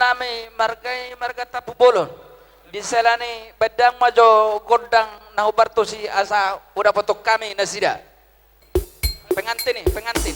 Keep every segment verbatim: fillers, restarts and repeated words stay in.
nami marga i marga Tampubolon. Di sela ni i baen ma jo gondang na hombar tusi asa hudapothon hami nasida. Pengantin i, pengantin.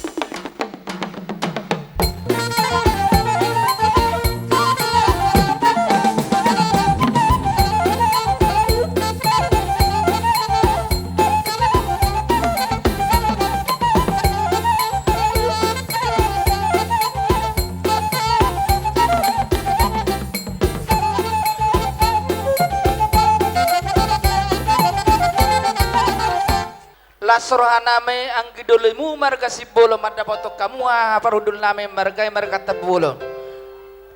Las roha nami anggi dolimu marga Simbolon mandapothon hamu haha parhundul nami marga i marga Tampubolon.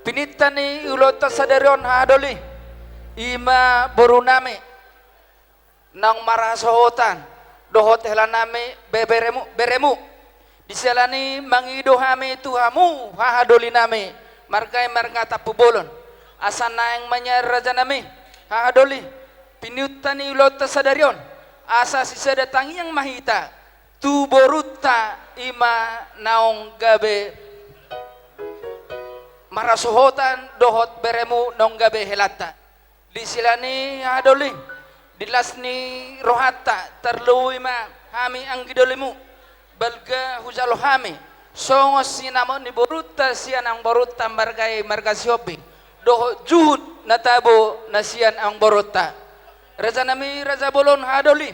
Pinangido ni ulaonta sadari on haha doli, i ma boru nami naung marhasohotan dohot hela nami be-, beremu, beremu. Di sela ni i mangido hami tu hamu haha doli nami marga i marga Tampubolon, asa naeng ma nian raja nami haha doli, pinangido ni ulaonta sadari on, asa sisada tangiang ma hita tu borunta i ma naung gabe marhasohotan dohot beremu naung gabe helanta. Di sela ni i haha doli, di las ni rohanta tarlumobi ma hami anggi dolimu, balga hujalo hami songon sinamot ni borunta sian amangborunta marga i marga Sihombing dohot juhut na tabo na sian amangborunta. Raja nami raja bolon haha doli,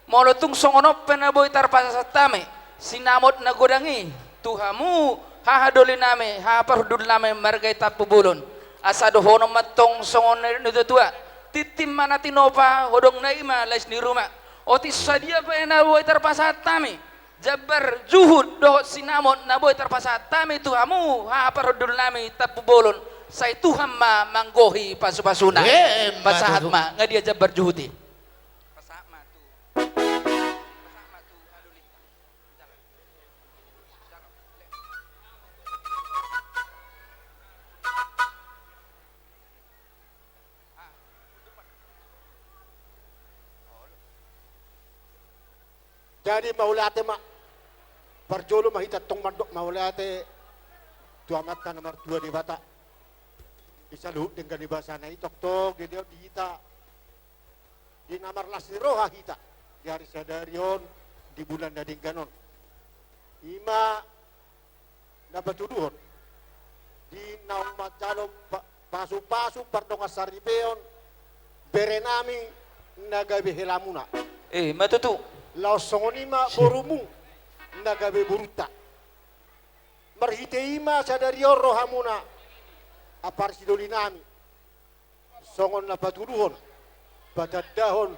molo tung songon on pe na boi tarpasahat hami sinamot na godang i tu hamu haha doli nami haha parhundul nami marga i Tampubolon, asa dohonon ma tong songon na nidok ni natuatua: Tintin ma na tinopa, hodongna i ma lais ni ruma. Otik sadia pe na boi tarpasahat hami jambar juhut dohot sinamot na boi tarpasahat hami tu hamu haha parhundul nami Tampubolon, sai Tuhan ma manggohi pasupasuna. Emma tutu. Pasahat ma, nga dia jambar juhut i? Pasahat ma tu, pasahat ma tu haha doli. Jadi mauliate ma. Parjolo ma hita tong mandok mauliate tu Amanta na martua Debata, di saluhut denggan ni basana i tongtong didia di hita, di na marlas ni roha hita di ari sadari on, di bulan na denggan on. I ma na patuduhon di naung manjalo pa-, pasupasu pardongansaripeon bere nami na gabe helamuna. Emma tutu. Laos songon i ma borumu na gabe borunta. Marhite i ma sadari on rohamuna, ampara sidoli nami. Songon na patuduhon, patandahon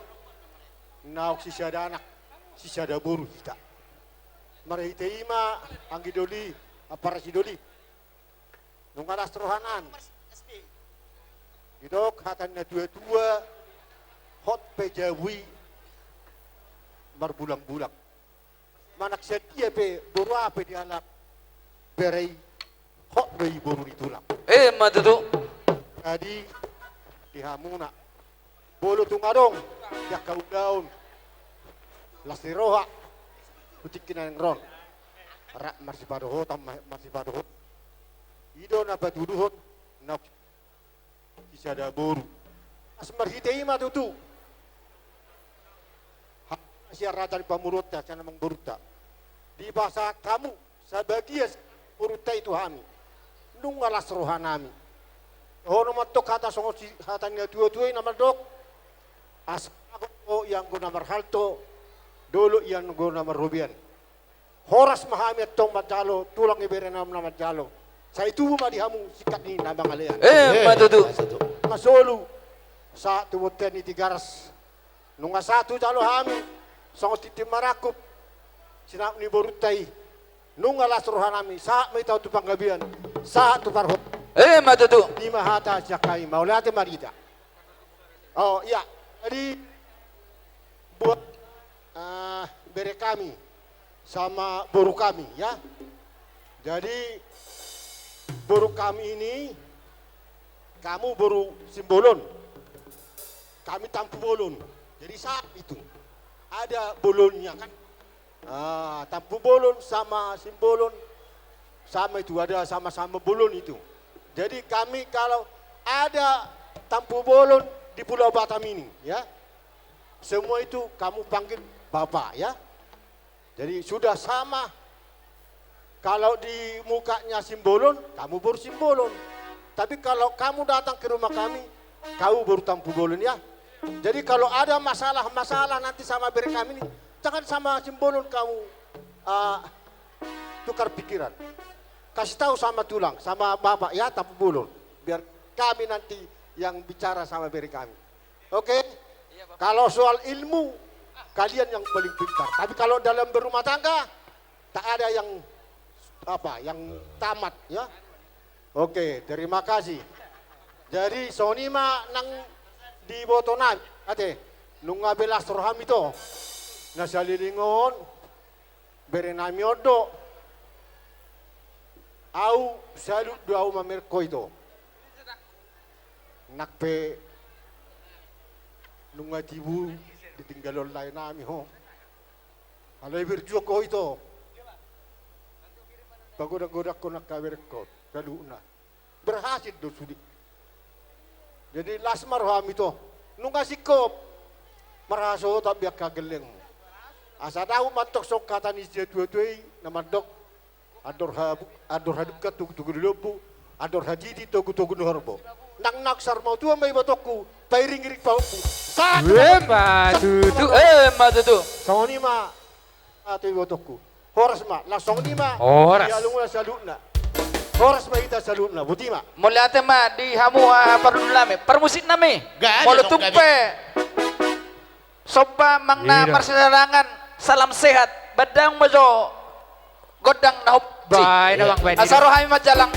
naung sisada anak, sisada boru hita. Marhite i ma anggi doli, ampara sidoli, nunga las roha nami. Didok hata ni natuatua: Hot pe jabu i marbulangbulang. Manang sian dia pe boru, aha pe dialap bere i, hot do i boru ni tulang. Emma tutu. Jadi di hamuna, molo tung adong di angka ulaon las ni roha tu tingki na naeng ro on, rap marsipadohotan ma-, marsipadohot. I do na patuduhon naung sisada boru. Asa marhite i ma tutu, ha-, sian raja ni pamoruonta, sian amangborunta, dipasahat hamu sabagian borunta i tu hami. Nunga las roha nami. Dohonon ma tong hata songon si-, hata ni natuatua i na mandok: Asa ago ianggo na marhalto, dolok ianggo na marrobean. Horas ma hami antong manjalo, tulang ibebere nami na manjalo. Sai tubu ma di hamu singkat ni na mangalean. Emma tutu. Emma tutu. Masolu sahat tu bontean ni Tigaras. Nunga sahat hujalo hami songon tintin marangkup sinamot ni borunta i. Nunga las roha nami, sahat ma hita tu panggabean, sahat tu parhot. Emma tutu. I ma hata sian hami, mauliate ma di hita. Oh, iya. Jadi buat, eh, bere kami sama boru kami, ya. Jadi boru kami ini, kamu boru Simbolon, kami Tampubolon. Jadi sama itu. Ada bolonnya kan. Ah, Tampubolon sama Simbolon sama itu, ada sama-sama bolon itu. Jadi kami kalau ada Tampubolon di Pulau Batam ini, ya, semua itu kamu panggil Bapak, ya. Jadi sudah sama. Kalau di mukanya Simbolon, kamu boru Simbolon. Tapi kalau kamu datang ke rumah kami, kau boru Tampubolon, ya. Jadi kalau ada masalah-masalah nanti sama bere kami ini, jangan sama Simbolon kamu, ah, tukar pikiran. Kasih tahu sama tulang, sama bapak, ya, Tampubolon. Biar kami nanti yang bicara sama bere kami. Oke? Kalau soal ilmu, kalian yang paling pintar. Tapi kalau dalam berumah tangga, tak ada yang, apa, yang tamat, ya. Oke, terima kasih. Jadi songon i ma nang diboto nami ate, nunga be las rohami ito. Na saleleng on, bere nami on do. Au salut do au mamereng ho ito. Nang pe nunga tibu ditinggalhon lae nami ho. Alai berjuang ho ito. Pagodang-godangkon angka berengkon saluhutna. Berhasil do sude. Jadi las ma rohami ito. Nunga singkop marhasohotan be angka gellengmu. Asa dapot mantong songon hata ni situa-tua i na mandok, andor habu-, andor hadungka togu-togu ni lombu, andor hatiti togu-togu ni horbo. Nang naung saur matua ma ibotongku, pairing-iring pahompu. Satu. Emma tutu, emma tutu. Songon i ma, ate ibotongku. Horas ma, laos songon i ma. Horas. Di alumuna saluhutna. Horas ma hita saluhutna, boti ma. Mauliate ma di hamu, ah, parhundul nami, parmusik nami. Molo tung pe somba manang na marsidalangan, salam sehat. Baen damang ma jo gondang na hop. Baen damang, baen. Asa ro hami manjalang.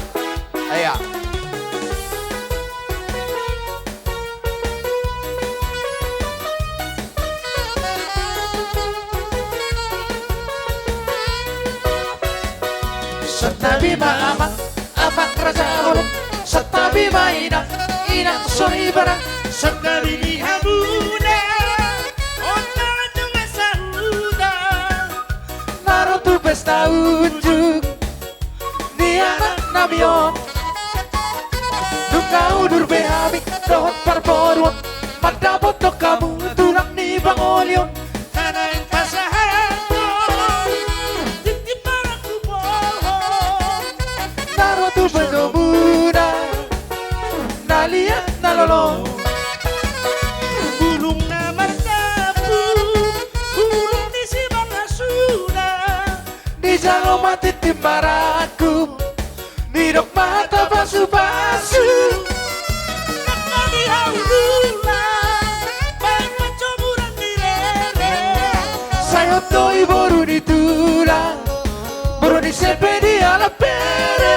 Iya. Santabi ma amang, amang raja olom. Santabi ma inang, inang soripada. Santabi ni hamuna, on ma nunga sahuta. Na ro tu pesta unjuk ni anak nami on. Nunga udur be hami dohot parboruon, mandapothon hamu tulang ni pangoli on. Tanaeng pasahathon tintin marangkup bolhon. Na ro tu panjomuna na liat na lolo. Bulung na mardampuk, bulung ni simarnasuna. Dijalo ma tintin marangkup, didok ma hata pasupasu. Nang na di hau tulang, baen pancoburan ni rere. Sai hot do i boru ni tulang, boru ni sepe dialap bere.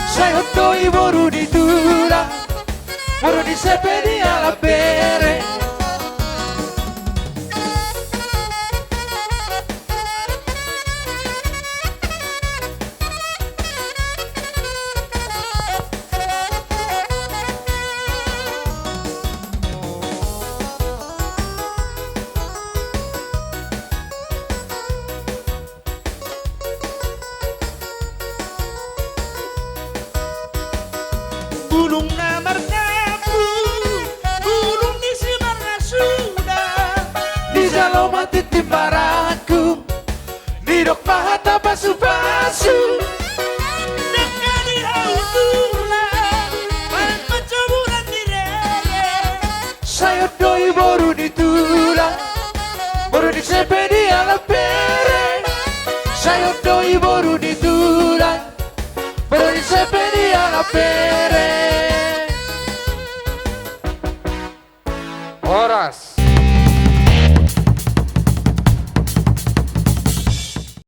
Sai hot do i boru ni tulang, boru ni sepe dialap bere. Bulung na mardampuk, bulung ni simarnasuna. Dijalo ma tintin marangkup, didok ma hata pasupasu. Nang na di hau tulang, baen pancoburan ni rere. Sai hot do i boru ni tulang, boru ni sepe dialap bere. Sai hot do i boru ni tulang, boru ni sepe dialap bere. Horas.